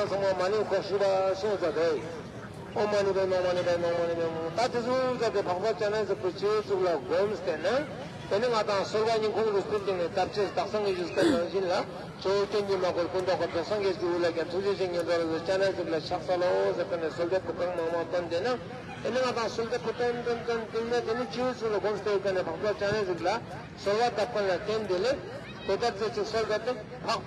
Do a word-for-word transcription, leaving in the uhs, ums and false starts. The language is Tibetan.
ལ་ཚང་མ་མ་ཎི་ཁོག་ཤུ་པ་ཤོང་ཟ་དེ། ཨོཾ་མ་ཎི་པདྨེ་ཧཱུྃ་མ་ཎི་པདྨེ་ཧཱུྃ་མ་ཎི་པདྨེ་ཧཱུྃ། ད་དེ་ཚོ་ཟ་དེ་འཕགས་པ་སྤྱན་རས་གཟིགས་པའི་སྤྱི་བོའི་གཙུག་ལ་བསྒོམས་ཏེ་ན། དེ་ནས་ང་དང་གསོལ་བ་སྙིང་ཁོང་རུས་པའི་གཏིང་ནས་བཏབ་ཅེས་དག་སང་གི་བཞུགས་པའི་ནང་བཞིན་ལ། ཇོ་བོ་ཁྱོད་ཉིད་མ་གོལ་སྐུ་མདོག་དཀར་ཚོགས་སངས་རྒྱས་ཀྱི་དབུ་ལ་རྒྱ་མཚོ་ཆེ་ཞིང་ཉེ་འགྲོ་ལ་སོགས་ཅ་ན་ཟིག་ལ་ཕྱག་འཚལ་ལོ་ཟེར་ཁ་ནས་གསོལ་འདེབས་གུར་ཁང་མང་མང་བཏོན་ཏེ་ན། དེ་ནས་ང་དང་གསོལ་འདེབས་གུར་བཏོན་བཏོན་བཏོན་བཏོན་ནས་དེ་ནས་སྤྱི་བོའི་ཚུལ་ལ་སྒོམ་སྟེ་ཡོད་ཁ་ནས་འཕགས་པ་ཅ་ན་ཟིག་ལ་གསོལ་བ་བཏབ་ཁ་ལ་བརྟེན་དེ་ལས་དེ་ལྟར་མཛད་ཅིག་གསོལ་འདེབས་ཏེ་འཕགས།